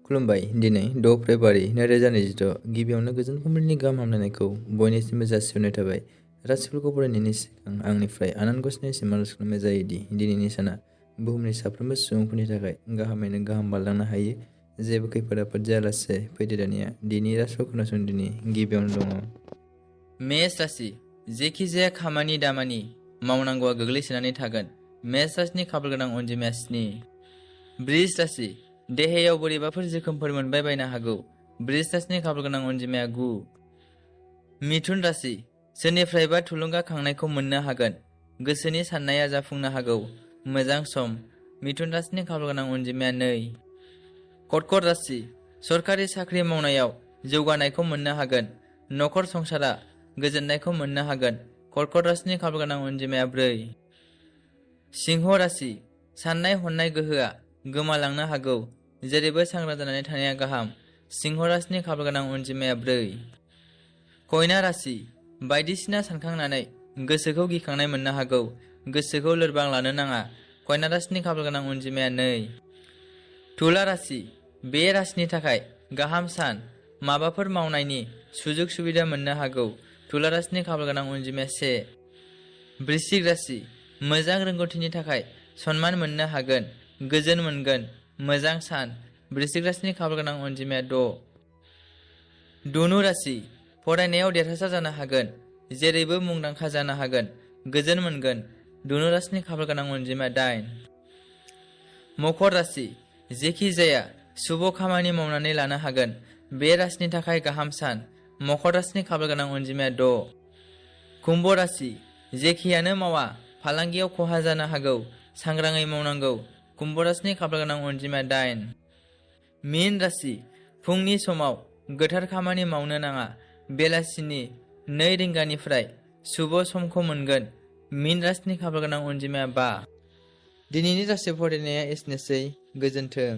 खुलुमबाय। दिनै 6 फेब्रुआरि 2026 गिबियावनो गोजोन फुंबिलिनि गाहाम हामलायनायखौ बयनिसिमबो जासिहरनाय थाबाय। राशिफोरखौ फरायनायनि सिगां आंनिफ्राय आनान गसाइनिसिम आरज खालामनाय जायोदि दिनैनि साना बुहुमनि साफ्रोमबो सुबुंफोरनि थाखाय गाहामैनो गाहाम बारलांनो हायो। जेबो खैफोद आफोद जायालासे फैदो दानिया दिनै राशिफोर खोनासंदिनि गिबियावनो दङ मेष राशि। जेखि जाया खामानि दामानि मावनांगौआ गोग्लैसोनानै थागोन। मेष राशिनि खाफाल गोनां अनजिमाया 7। बृष राशि। देहायाव बोरैबाफोर जोखोमफोर मोनबाय बायनो हागौ। बृष राशिनि खाफाल गोनां अनजिमाया 9। मिथुन राशि। सोरनिफ्रायबा थुलुंगाखांनायखौ मोननो हागोन। गोसोनि साननाया जाफुंनो हागौ। मोजां सम। मिथुन राशिनि खाफाल गोनां अनजिमाया 2। कर्कट राशि। सरकारि साख्रि मावनायाव जौगानायखौ मोननो हागोन। नखर संसारा गोजोननायखौ मोननो हागोन। कर्कट राशिनि खाफाल गोनां अनजिमाया 4। सिंह राशि। साननाय हनाय गोहोआ गोमालांनो हागौ। जेरैबो सांग्रां जानानै थानाया गाहाम। सिंह राशिनि खाफाल गोनां अनजिमाया 4। कन्या राशि। बायदिसिना सानखांनानै गोसोखौ गिखांनाय मोननो हागौ। गोसोखौ लोरबां लानो नाङा। कन्या राशिनि खाफाल गोनां अनजिमाया 2। तुला राशि। बे राशिनि थाखाय गाहाम सान। माबाफोर मावनायनि सुजुग सुबिदा मोननो हागौ। तुला राशिनि खाफाल गोनां अनजिमाया 1। वृश्चिक राशि। मोजां रोंगौथिनि थाखाय सनमान मोननो हागोन। गोजोन मोनगोन। मोजां सान। वृश्चिक राशिनि खाफाल गोनां अनजिमाया 6। धनु राशि। फरायनायाव देरहासार जानो हागोन। जेरैबो मुंदांखा जानो हागोन। गोजोन मोनगोन। धनु राशिनि खाफाल गोनां अनजिमाया 8। मकर राशि। जेखि जाया शुभ खामानि मावनानै लानो हागोन। बे राशिनि थाखाय गाहाम सान। मकर राशिनि खाफाल गोनां अनजिमाया 6। कुम्भ राशि। जेखियानो मावा फालांगियाव खहा जानो हागौ। सांग्राङै मावनांगौ। कुम्भ राशिनि खाफाल गोनां अनजिमाया 8। मीन राशि। फुंनि समाव गोथार खामानि मावनो नाङा। बेलासिनि 2 रिंगानिफ्राय शुभ समखौ मोनगोन। मीन राशिनि खाफाल गोनां अनजिमाया 5। दिनैनि राशि फरायनाया एसेनोसै। गोजोन्थों।